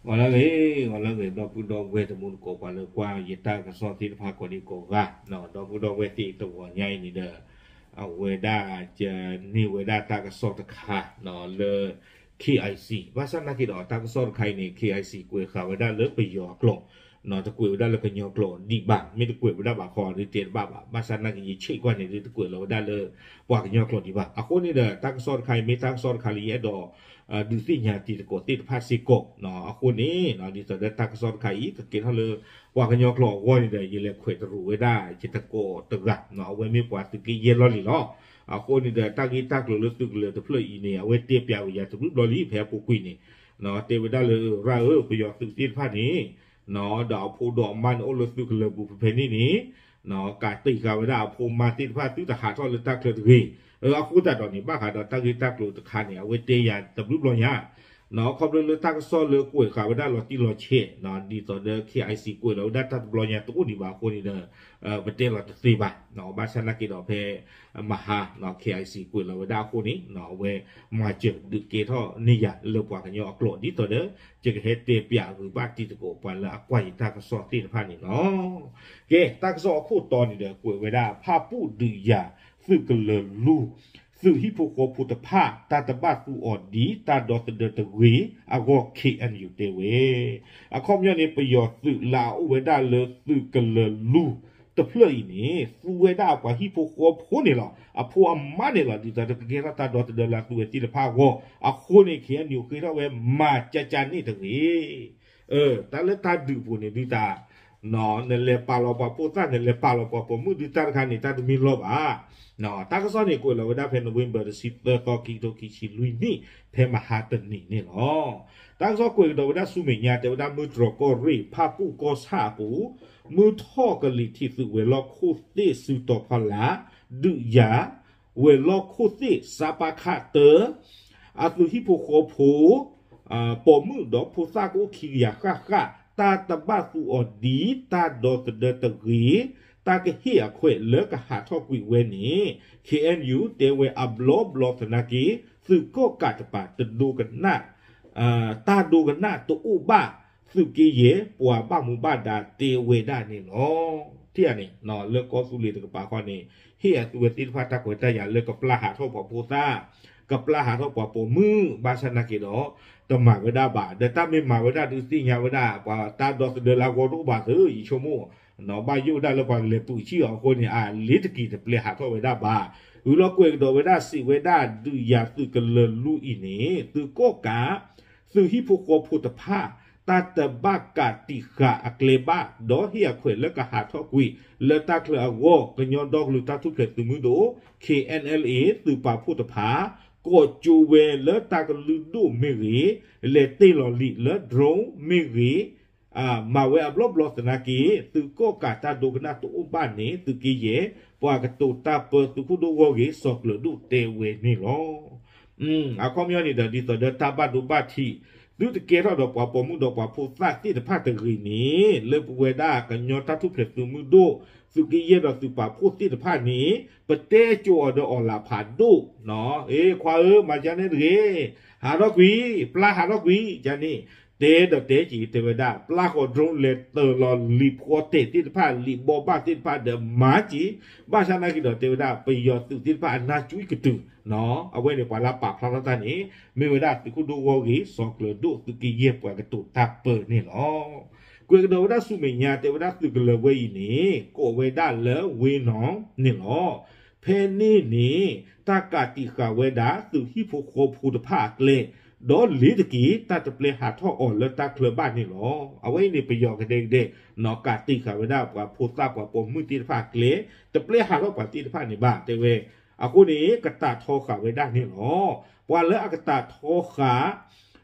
ဂီၤလၢအဂ့ၤ, ဂီၤလၢအဂ့ၤ ဒီပုၢ်ဒီဝဲၢ်တံၤသကိး ပှၤလၢကွၢ်ယတၢ်ကစီၣ်သ့ၣ်တဖၣ်ကိးဒံကိးဂၤ, ဒီပုၢ်ဒီဝဲၢ်သ့ၣ်တဂီၤညါအံၤန့ၣ်ဒီး အဝဲဒၣ် န့ၢ်ဝဲဒၣ်တၢ်ကစီၣ်တခါ လၢ KIC ဘၣ်ဆၣ်နာ်က့ဒီး တၢ်ကစီၣ်တခါအံၤန့ၣ် KIC ကွဲးဃာ်ဝဲဒၣ်လၢပယီၤအကျိာ်, တကွဲးဝဲဒၣ်လၢကညီကျိာ်ဒံးဘၣ်, မ့ၢ်တကွဲးဝဲဒၣ်ဘၣ်ခီ ဒုးတဲတဘၣ်ဘၣ်, ဘၣ်ဆၣ်နာ်က့ ယဆ့ၣ်ကွၢ်န့ၣ် ဒုးတကွဲးလီၤဝဲဒၣ်လၢ ပှၤကညီကျိာ်ဒံးဘၣ်. အဃိန့ၣ်ဒီး တၢ်ကစီၣ်တခါအံၤ မ့ၢ်တၢ်ကစီၣ်တခါလၢယအဲၣ်ဒိး ဒုးသ့ၣ်ညါတံၤသကိးသ့ၣ်တဖၣ်စ့ၢ်ကီး, အဃိန့ၣ် ဒ်သိးဒီးတၢ်ကစီၣ်တခါအံၤ ကကဲထီၣ်လၢ ပှၤကညီကျိာ်အဂီၢ်န့ၣ်ဒီး ယလဲၤခွဲးတရူးဝဲဒၣ်ယတံၤသကိးတဂၤ, အဝဲမ့ၢ်ပှၤသုးက့ယဲၢ်လီၢ်လံၤလီၤ. အဃိန့ၣ်ဒီး တၢ်ဂ့ၢ်တၢ်ကျိၤလၢသုးကလၢၤတဖျၢၣ်အံၤန့ၣ် အဝဲတဲပျးဝဲယၤတဘျုးဘျီလံ ဖဲအပူၤကွံာ်န့ၣ်, တဲဝဲဒၣ်လၢ ရၣ်ဧၢ ပယီၤသုးသ့ၣ်တဖၣ်န့ၣ် ဒီးအဖိဒီးအမါန့ၣ်အိၣ်လၢသုးကလၢၤပူၤဖဲဖဲန့ၣ်န့ၣ်, ကးတံာ်ဃာ်ဝဲဒၣ်အဖိမါသ့ၣ်တဖၣ် သုတဟးထီၣ်လၢတၢ်ချၢတဂ့ၤ. အဃိသတးဒီးန့ၣ် ဘၣ်ဃးဒီးတၢ်ဂ့ၢ်တၢ်ကျိၤတခါန့ၣ် အဝဲတဲယၤတဘျုးဘျီညါ, ခီဖျိလၢတၢ်ကစီၣ်လၢကွဲးဃာ်ဝဲဒၣ်လီၤတံၢ်လီၤဆဲး ဒ်သိးဒီး KIC ကွဲးလီၤဝဲဒၣ်တၢ်တဘျီညါတအိၣ်ဒံးဘၣ်အဃိန့ၣ်ဒီး ပတဲလီၤတသ့ဘၣ်, ဘၣ်ဆၣ်နာ်က့ဒီးဖဲ မဟါ KIC ကွဲးလီၤဝဲဒၣ်အဃိန့ၣ် အဝဲမၤစၢၤဒုးကဲထီၣ်န့ၢ်ယၤလၢပှၤကညီအကျိာ် ဒ်သိးဒီး ယကဟဲတဲပျးဂုာ်ဘၣ်တံၤသကိးပှၤလၢအကွၢ်ယတၢ်ကစီၣ်သ့ၣ်တဖၣ်န့ၣ်လီၤ. ကဲ တၢ်ကစီၣ်အခိၣ်တီန့ၣ်ဒီး ကွဲးဝဲဒၣ် ဖၣ်ပူၣ်ဒုးယၤ သုးကလၢၤလူၤ, သုးဟံၣ်ဖိဃီဖိတဖၣ် တၢ်တဘၣ်သူအီၤဒ်တၢ်ဒီသဒၢတဂ့ၤအဂီၢ် KNU တဲဝဲ. အခီပညီန့ၣ် ပယီၤသုးလၢအအိၣ်ဝဲဒၣ်လၢသုးကလၢၤလူၤတဖျၢၣ်အံၤန့ၣ် သူဝဲဒၣ်အပှၤဟံၣ်ဖိဃီဖိန့ၣ်လီၤ. အဖိအမါန့ၣ်လီၤ. ဒ်သိးဒီးကကဲထီၣ်တၢ်ဒီသဒၢလၢအသူဝဲသ့ၣ်တဖၣ်အဂီၢ် အဃိန့ၣ် KNU ဃ့ထီၣ်ဝဲ မၤကကန့ၣ်တဂ့ၤ. တၢ်လၢတၢ်ဒုးပူၤန့ၣ် ဒုးတၢ် နလဲၤပာ်လီၤပှၤဖိသၣ် နလဲၤပာ်လီၤပှၤပိာ်မုၣ် ဒုးတၢ်တခါန့ၣ် တၢ်တမ့ၢ်လီၢ်ဘၣ်. တၢ်ကစီၣ်န့ၣ် ကွဲးလီၤဝဲဒၣ်ဖဲ November တဆံသၢသီ ခံကထိခံဆံလွံၢ်နံၣ် ဖဲမဟါတနံၤန့ၣ်လီၤ. တၢ်ကစီၣ်ကွဲးကဒီးဝဲဒၣ်ဆူမဲာ်ညါ တဲဝဲဒၣ် မုၢ်တြီၤကီၢ်ရ့ၣ် ဖၣ်ပူၣ်ကီၢ်ဆၣ်အပူၤ မုၢ်ထီၣ်ကလံၤထံးသုးဝဲၤလီၢ်ခိၣ်သ့ၣ်စုတီၤဖီလာ် ဒုးယၤ ဝဲၤလီၢ်ခိၣ်သ့ၣ် စးပါခၣ်တၢ အသုးဟံၣ်ဖိဃီဖိ ပိာ်မုၣ်ဒီးဖိသၣ်ကအိၣ်ခံကယၤဃၣ်ဃၣ် တၢ်တဘၣ်သူအီၤဒ်တၢ်ဒီသဒၢတဂ့ၤ တၢ်ကဟ့ၣ်အခွဲးလၢကဟးထီၣ်ကွံာ်ဝဲန့ၣ် KNU တဲဝဲအဘျီဘျီသနာ်က့ သုးကီၣ်ကးတပၤ တဒိကနၣ် တၢ်ဒိကနၣ်တအိၣ်ဘၣ် သုးက့ယဲၢ် ပှၤဘၣ်မူဘၣ်ဒါတဲဝဲဒၣ်န့ၣ်လီၤ. ထံၣ်ဧါန့ၣ် လၢကီၢ်သူလ့ၤတကပၤခီန့ၣ် ဟ့ၣ်အသုဝဲသ့ၣ်တဖၣ်တၢ်ခွဲးတၢ်ယာ်လၢကပျၢ်ဟးထီၣ်ပှၤဖိသၣ်, ကပျၢ်ဟးထီၣ်ပှၤပိာ်မုၣ် ဘၣ်ဆၣ်နာ်က့ဒီး တမၤဝဲဒၣ်ဘၣ်. ဒီးတၢ်မ့ၢ်မၤဝဲဒၣ်ဒုးသ့ၣ်ညါဝဲဒၣ် ပှၤတၢ်ဒီသဒၢလၢအဂီၢ်တအိၣ်ဘၣ်သု ယဆိကမိၣ် ဘၣ်ယိၣ်ဒၣ်လၢပှၤကလဲၤပုးဆံၣ်အီၤအဃိန့ၣ် အလ့ၤတက့ၤတပျဲဟးထီၣ်ဝဲဒၣ်ဘၣ်. ဝံၤလီၤကွဲးကဒီးဝဲဒၣ်စံးဝဲဒၣ် ဒုးယၤသုးကလၢၤလူၤအံၤန့ၣ် သုးကီၣ်ကး သုးဟံၣ်ဖိဃီဖိတဖၣ် တၢ်တဘၣ်ကးတံာ်ဃာ်အကျဲဘၣ် ဒီးဟ့ၣ်အခွဲးလၢကဟးထီၣ်ကွံာ် လၢတၢ်ချၢအဂီၢ် ကညီဒီကလုာ်တၢ်ထူၣ်ဖျဲးသုးမုၢ်ဒိၣ် KNLA သုးပာ်ဖှိၣ်တဖၣ် ကိးကၠိဝဲလၢတၢ်ကလုၢ်ဒိၣ်မ့ၢ်ဂ့ၤ, လဲၤတ့ၢ်လီၤလံာ်လၢ drone မ့ၢ်ဂ့ၤ မၤဝဲအဘျီဘျီသနာ်က့ သုးကီၣ်ကးတၢ်ဒိကနၣ်တအိၣ်ဘၣ်န့ၣ် သုးက့ယဲၢ် ပှၤကတိၤတၢ်ပၢသုးခိၣ်ဒိၣ်ဂီၢ်ဂ့ၤ စီၤကျၢၤဒိၣ်တဲဝဲန့ၣ်လီၤ. အခီပညီန့ၣ်ဒီး ဒ်သိးဒီးတၢ်ဘၣ်ဒိဘၣ်ထံး သုတကဲထီၣ်ဒီးပှၤပိာ်မုၣ်ဒီးပှၤဖိသၣ်သ့ၣ်တဖၣ်တဂ့ၤန့ၣ် လၢပဝဲဒၣ်ကညီတၢ်ထူၣ်ဖျဲးသုးမုၢ်ဒိၣ် သုးက့ယဲၢ်ဒီးသုးပာ်ဖှိၣ်သ့ၣ်တဖၣ်န့ၣ် ပတဲကိၤအီၤဒီးအီၤလၢဖးဒိၣ်, အ့ ခွါဧၢ မၤကန့ၣ်တဂ့ၤ, ဟးထီၣ်ကွံာ်, ပျၢ်ဟးထီၣ်ကွံာ် ကန့ၣ် တဲဒီးတဲက့ၤတဲဝဲဒၣ် ပျၢ်ဃီ drone လဲၤတ့ၢ်လီၤလံာ်ဖှီတဲာ်သ့ၣ်တဖၣ် လံာ်ဘီဘၣ်သ့ၣ်တဖၣ်ဒီးမၤက့ၤ, ဘၣ်ဆၣ်နာ်က့ဒီးတဲဝဲဒၣ် ပယီၤသုးသ့ၣ်တဖၣ်အနၢ်ကွံာ်ကတုၤ, အဝဲန့ၣ်ပှၤလၢပာ်ဖျါထီၣ်တၢ်န့ၣ် မ့ၢ်ဝဲဒၣ်သုးခိၣ်ဒိၣ်ဂီၢ်ဂ့ၤ စီၤကျၢၤဒိၣ် သုးက့ယဲၢ်ပှၤကတိၤတၢ်ပၢန့ၣ်လီၤ. ကွဲးကဒီးဝဲဒၣ်ဆူမဲာ်ညါ တဲဝဲဒၣ်သုးကလၢၤဝဲအံၤန့ၣ် ကိးဝဲဒၣ်လၢဝ့နီၣ်န့ၣ်လီၤ. ဖဲန့ၣ်န့ၣ် တၢ်ကးတံာ်ဃာ်ဝဲဒၣ်သုးဟံၣ်ဖိဃီဖိတဖၣ်အကျဲ, ဒီးလ့ၤတက့ၤ တၢ်တပျဲဟးထီၣ်အီၤလၢတၢ်ချၢဘၣ်န့ၣ်လီၤ. အဝဲအံၤန့ၣ် ပယီၤကဒဲကဒဲ ကးတံာ်ဃာ်ဝဲဒၣ်ပှၤဖိသၣ်ပှၤပိာ်မုၣ်သ့ၣ်တဖၣ်အကျဲ, တပျဲဟးထီၣ်ပှၤသ့ၣ်တဖၣ်န့ၣ်ဘၣ် တဲဝဲ, အဃိန့ၣ် ကတးထီဃာ်ဝဲဒၣ်န့ၣ်လီၤ. ပှၤလၢအကတးထီဃာ်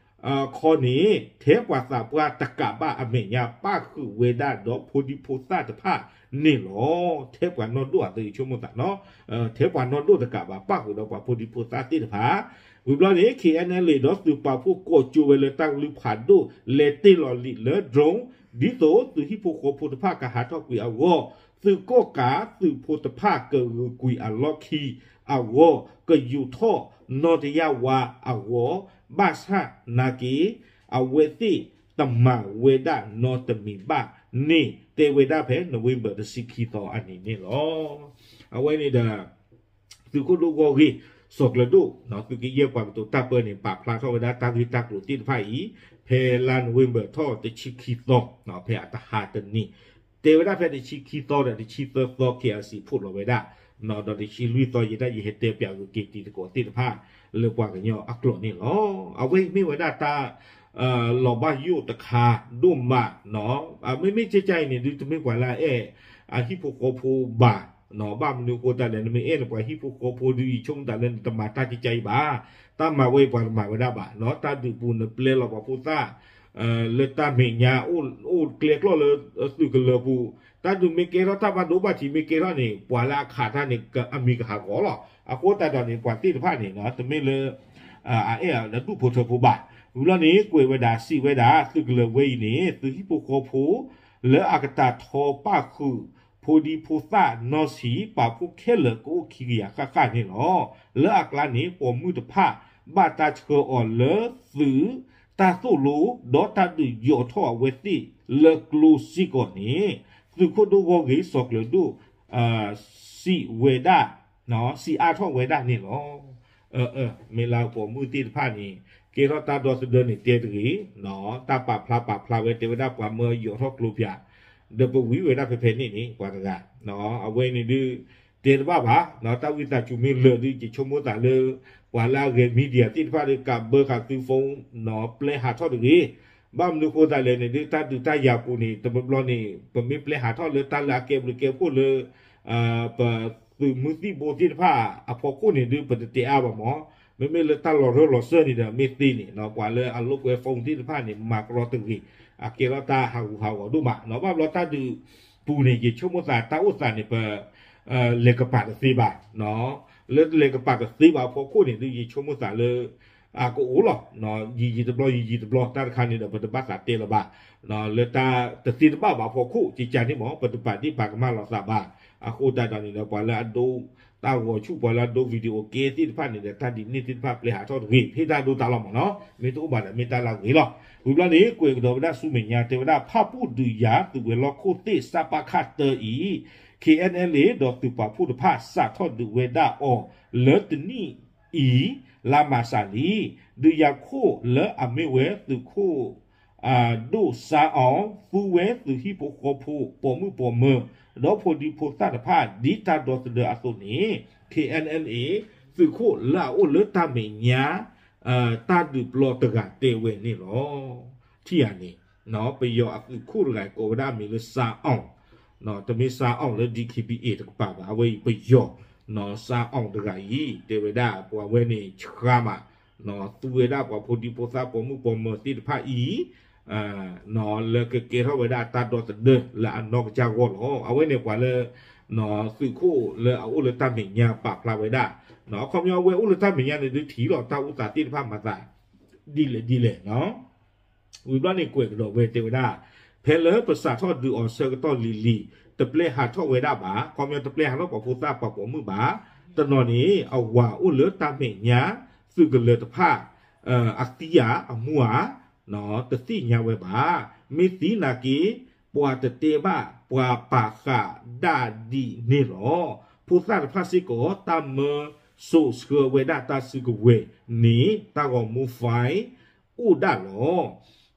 ခီန့ၣ် ထဲပှၤသးပှၢ်တကးဘၣ်အမဲာ်ညါ ပၣ်ဃုာ်ဝဲဒၣ်ဒီးဖိဒံဖိသၣ်တဖၣ်န့ၣ်လီၤ. ထဲပှၤနီၢ်ဒိၣ်အသုဆိကမိၣ်သးနီၤ, ထဲပှၤနီၢ်ဒိၣ်တကးဘၣ် ပၣ်ဃုာ်ဒီးပှၤဖိဒံဖိသၣ်သ့ၣ်တဖၣ်, ဝံၤဘျီန့ၣ် KNLA ဒီးသုးပာ်ဖှိၣ်ကိးကၠိဝဲလၢတၢ်ကလုၢ်ဖးဒိၣ် လဲၤတ့ၢ်လီၤလံာ်လၢ drone ဒ်သိးသုးဟံၣ်ဖိဃီဖိတဖၣ်ကဟးထီၣ်ကွံာ်အဂီၢ်, သုးကီၣ်ကးသုးဖိတဖၣ်ကဂုာ်ကွံာ်အလီၢ်ခံအဂီၢ်, ကယူၤထီၣ်နီၢ်တယၢ်ဝါအဂီၢ်, ဘၣ်ဆၣ်နာ်က့ အဝဲသ့ၣ် တမၤဝဲဒၣ်နီတမံၤဘၣ်န့ၣ် တဲဝဲဒၣ်ဖဲ November တဆံခံသီအနံၤန့ၣ်လီၤ. အဝဲန့ၣ်ဒီး သုးခိၣ်ဒိၣ်ဂီၢ်ဂ့ၢ် စီၤကျၢၤဒိၣ် သုးက့ယဲၢ်ပှၤကတိၤတၢ်ပၢန့ၣ် ပာ်ဖျါထီၣ်ဝဲဒၣ်တၢ်ဂ့ၢ်တၢ်ကျိၤသ့ၣ်တဖၣ်အံၤ ဖဲလါ November ထီၣ်တဆံခံသီ ဖဲအတဟါတနံၤ တဲဝဲဒၣ်ဖဲတဆံခံသီဒီးတဆံသၢသီ KIC ဖီၣ်လီၤဝဲဒၣ် ဒီးတဆံလွံၢ်သီယဲဒၣ်ယဟဲတဲပၠးဂုာ်က့ၤတံၤသကိးသ့ၣ်တဖၣ် လၢပှၤကညီအကျိာ်န့ၣ်လီၤ. အဝဲအံၤမ့ၢ်ဝဲဒၣ်တၢ် လီၤဘၣ်ယိၣ်တခါဒိၣ်မး မ့မ့ၢ်ကကါအံၤန့ၣ် ဒုးတမ့ၢ်ပှၤလၢအအဲၣ်အဟံၣ်ဖိဃီဖိဘၣ် ဘၣ်မနုၤအဃိသတးလဲၣ် နမ့ၢ်အဲၣ်နပှၤဟံၣ်ဖိဃီဖိဒုး ယဆိကမိၣ်သးလၢနတမၤတၢ်ကကါအံၤဘၣ်. တၢ်မၤဝဲအံၤပှၤတမၤဝဲဒၣ်ဘၣ် တၢ်ဒုးပူၤနပျဲလီၤပှၤဖိသၣ် လၢတၢ်မဲာ်ညါ အိၣ်ကျဲကျီၢ်လၢသုးကလၢၤပူၤ တၢ်ဒုးမ့ၢ်ကဲထီၣ်တၢ်ဘၣ်ဒိဘၣ်ထံးမ့ၢ်ကဲထီၣ်န့ၣ် ပှၤလၢအခးတၢ်န့ၣ် အမံၤကဟးဂီၤလီၤ. အဃိသတးဒီးန့ၣ် ပှၤသ့ၣ်တဖၣ်န့ၣ် တမ့ၢ်လၢ အအဲၣ်ဒူၣ်ဖိထၢဖိဘၣ်. ဝံၤလီၤန့ၣ် ကွဲးဝဲဒၣ်စံးဝဲဒၣ် သုးကလၢၤဝဲအံၤန့ၣ် သုးဟံၣ်ဖိဃီဖိ လၢအကတၢ်ထီပၣ်ဃုာ် ဖိဒံဖိသၣ်နီၢ်ဆံး ပာ်ဖှိၣ်ခဲလၢာ်ကအိၣ်ခံကယၤဃၣ်ဃၣ်န့ၣ်လီၤ. လၢအကျါန့ၣ် ပိာ်မုၣ်တဖၣ် ဘၣ်တၢ်ဆှၢအီၤလၢသုးတၢ်သိၣ်လိ ဒီးတၢ်ဒုးယိးထီၣ်အဝဲသ့ၣ်လၢကျိစ့ၢ်ကီးန့ၣ် သုးခိၣ်ဒိၣ်ဂီၢ်ဂ့ၢ်စီၤကျၢၤဒိၣ် စံးဝဲဒၣ် စံးအါထီၣ်ဝဲဒၣ်န့ၣ်လီၤ. မ့ၢ်လၢပိာ်မုၣ်သ့ၣ်တဖၣ်န့ၣ် ကဲထီၣ်တၢ်ဒီသဒၢန့ၣ်တဲတဂ့ၤ, တၢ်ပာ်ဖျါပာ်ဖျါဝဲတဲဝဲဒၣ်ပှၤမၢယိးထီၣ်ကျိပၠး, ဒီးပဝံဝဲဒၣ်ဖဲဖဲန့ၣ်န့ၣ် ပှၤတဂၤ, အဝဲန့ၣ်ဒုး တဲတဘၣ်ဘၣ်, တၢ်ဝံသးစူၤမ့ၢ်လၢာ်ဒုး ယဆိကမိၣ်သးလၢ ပှၤလၢအဂဲၤ media သ့ၣ်တဖၣ်ဒီး ကးဘၢဃာ်သု phone ပျဲဟးထီၣ်တဂ့ၤ. ဘၣ်မနုၤဃိသတးလဲၣ်န့ၣ်ဒုး တၢ်ဒုးတၢ်ယၤပူၤန့ၣ် တဘျီဘျီန့ၣ် ပမ့ၢ်ပျဲဟးထီၣ်လၢတၢ်လၢအကဲဘျုးကဲဖှိၣ်လၢ ပသုးမုၢ်သံၣ်ဘိသ့ၣ်တဖၣ်အဖီခိၣ်န့ၣ်ဒုး ပတတဲအါဘၣ်မး, မ့မ့ၢ်လၢတၢ်လီၤရၢၢ်လီၤစၢၢ်န့ၣ်ဒီး မ့ၢ်သ့န့ၣ် ပှၤလၢအလိာ်ကွဲ phone သ့ၣ်တဖၣ်န့ၣ် မၤကရီတဂ့ၤ, အကဲထီၣ်တၢ်ဟးဂူာ်ဟးဂီၤဒိၣ်မး, ဘၣ်ဘျီတၢ်ဒုးပူၤန့ၣ် ယဆိကမိၣ်သးတၢ်အိၣ်သးန့ၣ် ပ လဲၤကပၤတသ့ဘၣ်, လၢလဲၤကပၤတသ့ဘၣ်အဖီခိၣ်န့ၣ်ဒုး ယဆိကမိၣ်သးလၢ အကအိၣ်လီၤ, ယံာ်ယံာ်တဘျီ ယံာ်ယံာ်တဘျီ တၢ်တခါန့ၣ်ဒီး ပတဘၣ်သးတဲလၢၤဘၣ်, လၢတၢ်တသ့တဘၣ်ဘၣ်အဖီခိၣ် ကကန့ၣ်မး ပတပာ်ဒ့ၣ်ပာ်ကမၣ်လိာ်သးဘၣ်. အဃိသတးဒီးန့ၣ်ဒီး ပှၤလၢအဒိတၢ်ဂီၤဆူၣ် ပှၤလၢအဒိ video ကဲသ့ၣ်တဖၣ်န့ၣ်ဒီး တၢ်ဒ်န့ၣ်သ့ၣ်တဖၣ်ပျဲဟးထီၣ်တဂ့ၤ, ဟ့ၣ်တၢ်ဒိတၢ်လီၤမးနီၤ, မ့ၢ်တအိၣ်ဘၣ်ဒီး မ့ၢ်တၢ်လၢအဂ့ၤလီၤ. ဝံၤဘျီန့ၣ် ကွဲးကဒီးဝဲဒၣ်ဆူမဲာ်ညါ တဲဝဲဒၣ် ဖၣ်ပူၣ်ဒုးယၤ သုးဝဲၤလီၢ်ခိၣ်သ့ၣ် စပခ တၢအံၤ KNLA ဒီးသုးပာ်ဖှိၣ်တဖၣ် စးထီၣ်ဒုးဝဲဒၣ်အီၤ လၢတနံၣ်အံၤ လါမးစးလံ. ဒုးယၤခိၣ်လၢအမ့ၢ်ဝဲသုးခိၣ် ဒိၣ်စါအီၤ သူဝဲသုးဟံၣ်ဖိဃီဖိ ပိာ်မုၣ်ပိာ်မၢၤ ဒီးဖိဒံဖိသၣ်တဖၣ် ဒ်တၢ်ဒီသဒၢအသိးန့ၣ် KNLA သုးခိၣ်လၢအအိၣ်လၢတၢ်မဲာ်ညါ တၢ်ဒုးပျီတဂၤတဲဝဲန့ၣ်လီၤ. ထံၣ်ဧါန့ၣ် ပယီၤအသုးခိၣ်တဂၤ ကိးဝဲဒၣ်အမံၤလၢ စါအီၤ, တမ့ၢ် စါအီၤ လၢ DKBA တကပၤဘၣ်, အဝဲအံၤပယီၤ စါအီၤတဂၤအံၤ တဲဝဲဒၣ်ပှၤဝဲန့ၣ်ဆှါမး, သူဝဲဒၣ်ပှၤဖိဒံဖိသၣ်ပိာ်မုၣ်ပိာ်မၢၤသ့ၣ်တဖၣ်အံၤ လၢကကဲထီၣ်ဝဲဒၣ်တၢ်ဒီသဒၢလၢအနီၢ်ကစၢ်ဂီၢ်လီၤ. အဝဲန့ၣ်ပှၤလၢ သုးခိၣ်လၢအအိၣ်လၢတၢ်မဲာ်ညါပာ်ဖျါဝဲဒၣ်, အခီပညီအဝဲအိၣ်လၢတၢ်မဲာ်ညါန့ၣ်ဒုးထံၣ်လီၤ တၢ်အိၣ်သးသ့ၣ်တဖၣ်မၤသး ဒ်လဲၣ်ဒ်လဲၣ် ဝံၤဘျီန့ၣ်ကွဲးကဒီးဝဲတဲဝဲဒၣ်, ဖဲလၢပစးထီၣ်ဒုးအီၤဆၢကတီၢ်လံၤလံၤ တပျဲဟးထီၣ်ဝဲဒၣ်ဘၣ်, အခီပညီတပျဲဟးထီၣ်ပှၤဖိသၣ်ပှၤပိာ်မုၣ်ဘၣ်, တနီၤန့ၣ် အဝၤအိၣ်လၢတၢ်မဲာ်ညါ သုးကလၢၤတဖၣ် အသံဧါအမူဧါ တသ့ၣ်ညါဝဲဘၣ်. မ့ၢ်သံနာ်က့ ပှၤတတဲဘၣ် ပှၤပာ်ဃာ်ဒၣ်ဒ်န့ၣ်လီၤ. ဖိသၣ်တဖၣ်စ့ၢ်ကီး တၢ်မၢစိးဆှၢဝဲဒၣ်တၢ်စုကဝဲၤန့ၣ် တၢ်ဂီၤမူ fine အိၣ်ဒၣ်လီၤ.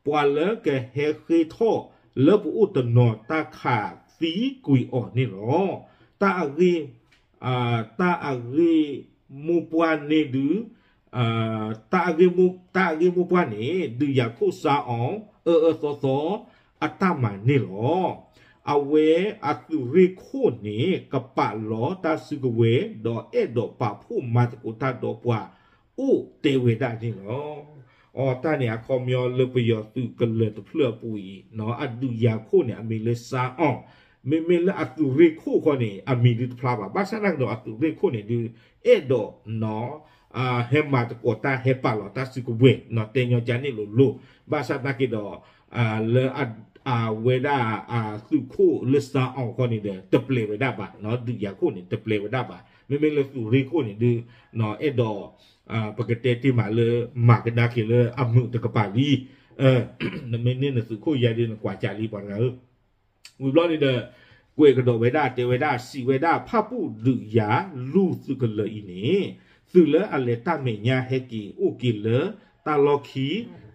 ပှၤလၢကဟဲဃ့ထီၣ်လၢပအိၣ်တနီၤ တၢ်ခးသံကွံာ်အီၤန့ၣ်လီၤ. တၢ်အဂ့ၢ် တၢ်အဂ့ၢ်မိၢ်ပှၢ်န့ၣ်ဒုး တၢ်အဂ့ၢ်မိၢ်ပှၢ်န့ၣ် ဒုးယၤခိၣ်စါအီၤ အၢအၢသီသီ အတၢ်မၤန့ၣ်လီၤ. အဝဲအသုးရ့ၣ်ခိၣ်န့ၣ် ကပာ်လီၤတၢ်စုကဝဲၤ ဒီးအဲၣ်ဒိးပာ်ဖှိၣ်မၤသကိးတၢ်ဒီးပှၤအိၣ်တဲဝဲဒၣ်န့ၣ်လီၤ. အတၢ်န့ၣ်အခီပညီလၢပယီၤသုးကလၢၤတဖျၢၣ်အပူၤအံၤ အဒုးယၤခိၣ်န့ၣ် အမံၤလၢစါအီၤ, မ့မ့ၢ်လၢအသုးရ့ၣ်ခိၣ်ဃီန့ၣ် အမံၤဒုးတဖျါဘၣ်. ဘၣ်ဆၣ်သနာ်က့ဒီးအသုးရ့ၣ်ခိၣ်န့ၣ်ဒုး အဲၣ်ဒိး ဟဲမၤသကိးတၢ်ဟဲပာ်လီၤတၢ်စုကဝဲၤ တဲညီကန့ၣ်လိၤလိၤ, ဘၣ်ဆၣ်သနာ်က့ဒီး လၢအဝဲဒၣ်အသုးခိၣ်လၢစါအီၤဃီန့ၣ်ဒီး တပျဲဝဲဒၣ်ဘၣ်, ဒုးယၤခိၣ်န့ၣ် တပျဲဝဲဒၣ်ဘၣ်. မ့မ့ၢ်လၢသုးရ့ၣ်ခိၣ်န့ၣ်ဒုး အဲၣ်ဒိး ပကတဲတ့ၢ်မးလၢ မၤကဒါက့ၤလၢအမုာ်တကပၤလံ, နမ့ၢ်န့ၢ်နသုးခိၣ်ယါဒ်နကွၢ်ကၢ်လံပှၤတဂၤဧၢ, ဝံၤဘျီန့ၣ်ဒီး ကွဲးကဒီးဝဲဒၣ်တဲဝဲဒၣ်စံးဝဲဒၣ် ဖၣ်ပူၣ်ဒုးယၤ လူၤသုးကလၢၤအံၤန့ၣ် သုးလၢအလဲၤတၢ်မဲာ်ညါဟဲက့ၤအိၣ်က့ၤလၢတၢ်လီၢ်ခံ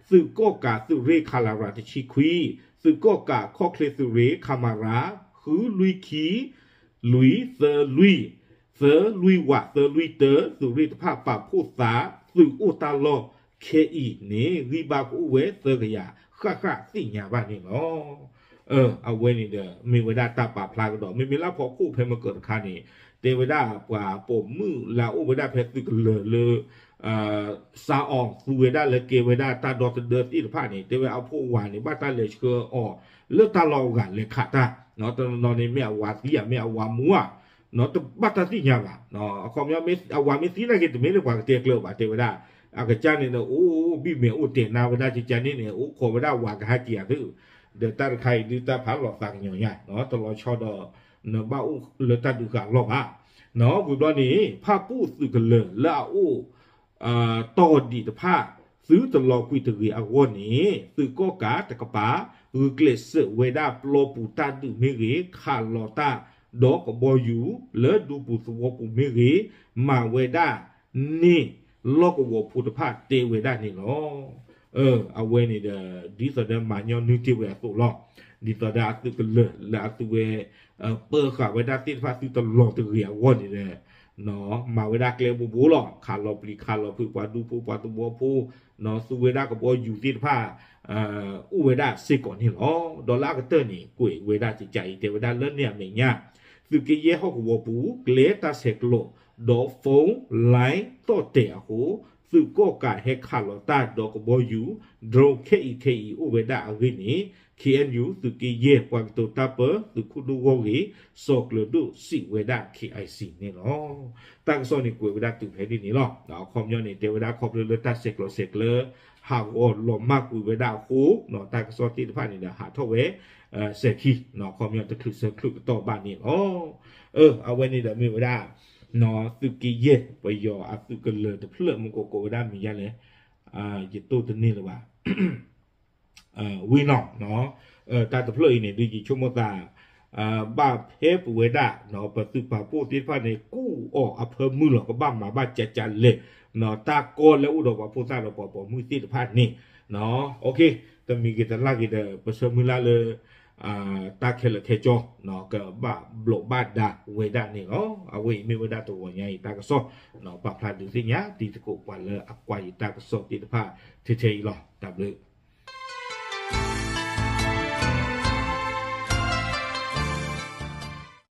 သုးကီၣ်ကးသုးရ့ၣ် ခလရ တဆံခွံ, သုးကီၣ်ကးခီၣ်ချ့သုးရ့ၣ် ခမရ ဃုလွံၢ်ခံ လွံၢ်သၢလွံၢ် သၢလွံၢ်ဝး သၢလွံၢ်တၢ သုးရ့ၣ်တဖၣ်ပာ်ဖှိၣ်သး သုးအိၣ်တၢ်လီၢ်ခဲအံၤန့ၣ် ဂံၢ်ဘါကအိၣ်ဝဲသၢကယၤ ဃၣ်ဃၣ်သ့ၣ်ညါဘၣ်န့ၣ်လီၤ. အဝဲန့ၣ်ဒီး မ့ၢ်ဝဲဒၣ်တၢ်ပာ်ဖျါကဒီး မ့မ့ၢ်လၢဖီခိၣ်ဖဲမကၢၤတခါန့ၣ် တဲဝဲဒၣ်ပှၤပိာ်မုၣ်လၢအအိၣ်ဝဲဒၣ်ဖဲသုးကလၢၤလၢ စးအီၤသူဝဲဒၣ်လၢကဲဝဲဒၣ်တၢ်ဒီသဒၢသ့ၣ်တဖၣ်န့ၣ် တဲဝဲအဖိအဝၤန့ၣ် ဘၣ်တၢ်လဲၤဆှၢအီၤလၢတၢ်လီၢ်အဂၤလဲၤခးတၢ်, တနီၤနီၤန့ၣ်မ့ၢ်အဝၤသံဧါ မ့ၢ်အဝၤမူဧါ, တဘၣ်တၢ်သ့ၣ်ညါဘၣ်. အခီပညီ အဝၤမ့ၢ်သံနာ်က့ တမ့ၢ်လၢပှၤကတဲကျၢၤဘၣ် တဲဝဲဒၣ် အကစၢ်န့ၣ်ဒီး အိၣ်ဘံၣ်မဲာ်အိၣ်တဲာ်နါဝဲဒၣ်ကကန့ၣ်န့ၣ် အိၣ်ခိးဝဲဒၣ်ဝၤကဟဲက့ၤဧါသု, ဒီးတၢ်တခါအံၤဒုးတၢ်ဖးလီၤသးကညီၤညါ တလီၤဆီဒီး နဘၣ်အိၣ်လၢတၢ်ဒုးဃာ်လီၢ်ဘၣ်. ဝံၤဘျီန့ၣ် ဖၣ်ပူၣ်သုးကလၢၤလၢအအိၣ် တီၢ်ဒံးတဖၣ် သုတလီၤကွံာ်တဂ့ၤအဂီၢ်န့ၣ် သုးကီၣ်ကးတကပၤ ဂုာ်ကျဲးစၢးဝဲဒၣ်ပျီပူၤတၢ်ဒုးမ့ၢ်ဂ့ၤ ခးလီၤတၢ် ဒီးကဘီယူၤ လၢဒူပူၤသဝီပူၤမ့ၢ်ဂ့ၤ မၤဝဲဒၣ်န့ၣ် လီၢ်ကဝီၤဖိတဖၣ်တဲဝဲဒၣ်န့ၣ်လီၤ. အဝဲန့ၣ်ဒီး ဒ်သိးဒီးမၤညီနုၢ်တ့ၢ်ဝဲအသိးလီၤ. ဒ်သိးဒီးအသုးကလၢၤလၢအသုဝဲ ပၢဃာ်ဝဲဒၣ်သ့ၣ်တဖၣ်သုတလီၤတဂ့ၤအဂီၢ်န့ၣ်ဒီး မၤဝဲဒၣ်ကျဲဘိဘိလီၤ. ခးလီၤပျံၤခးလီၤဖုးပှၤဒူဖိပှၤသဝီဖိ သူဝဲဒၣ်ကဘီယူၤသ့ၣ်တဖၣ် အိၣ်ဝဲဒၣ်စ့ၢ်ကီးန့ၣ်လီၤ. ဒီးလၢအကတၢၢ်န့ၣ် ကွဲးဝဲဒၣ်ကကးအံၤ တဲဝဲဒၣ်လၢန့ၣ်အမဲာ်ညါ သုးက့ယဲၢ်ဟီၣ်ကဝီၤပူၤ ကျဲတၢ်ဆဲးကျိး ဒီး phone line သီၣ်တဲာ်အဃိ သုးကီၣ်ကးဟဲခးလီၤတၢ်ဒီးကဘီယူၤ drone ခဲအံၤခဲအံၤအိၣ်ဝဲဒၣ်အဂ့ၢ်န့ၣ် KNU သုးက့ယဲၢ် ပှၤကတိၤတၢ်ပၢ သုးခိၣ်ဒိၣ်ဂီၢ်ဂ့ၤ စီၤကျၢၤဒိၣ်စံးဝဲဒၣ် KIC န့ၣ်လီၤ. တၢ်ကစီၣ်န့ၣ်ကွဲးဝဲဒၣ်တုၤဖဲဒ်န့ၣ်လီၤ. အခီပညီန့ၣ် တဲဝဲဒၣ်ခီဖျိလၢတၢ်ဆဲးကျိးဆဲးကျၢ ဟးဂီၤလီၤမၢ်ကွံာ်ဝဲဒၣ်အဃိ တၢ်ကစီၣ်သ့ၣ်တဖၣ်န့ၣ်ဒီးဟးထီၣ်ဝဲ စဲးခံ အခီပညီတချုးဆၢချုးကတီၢ်ဘၣ်န့ၣ်လီၤ. အဝဲန့ၣ်ဒီးမ့ၢ်ဝဲဒၣ် သုးက့ယဲၢ် ပယီၤအသုးကလၢၤတဖျၢၣ် မ့ၢ်ကိးကိးဝဲဒၣ်မံၤယါလဲၣ်, ယတိၢ်တန့ၢ်လၢၤဘၣ် ဝံၤနီၤ တၢ်တဖျၢၣ်အံၤန့ၣ် ဒုးယဆိကမိၣ်သး ဘၣ်ဖဲပဝဲဒၣ် ပသုးပာ်ဖှိၣ်သ့ၣ်တဖၣ်န့ၣ် ကူၣ်အီၤအဖၢမုၢ်လီၤ ကဘၣ်မၤဘၣ်ကကလဲၣ် တၢ်ကီလၢအိၣ်ဒီးပှၤဖိသၣ်ဒီးပှၤပိာ်မုၣ်သ့ၣ်တဖၣ်န့ၣ် တမံၤဂ့ၤတလၢ်ဂ့ၤဒီး ပဆၢမုၢ်လၢ်လၢ တၢ်ခဲလၢာ်ခဲကၠီ ကဘၣ်ဘျီးဘၣ်ဒါဝဲဒၣ်န့ၣ်လီၤ. အဝဲအံၤမ့ၢ်ဝဲဒၣ်တဂီၤညါအံၤတၢ်ကစီၣ် ပာ်ဖျါဒုးသ့ၣ်ညါ တံၤသကိးပှၤလၢအကွၢ်ယတၢ်ကစီၣ်သ့ၣ်တဖၣ် ထဲထဲအံၤလီၤ. တၢ်ဘျုး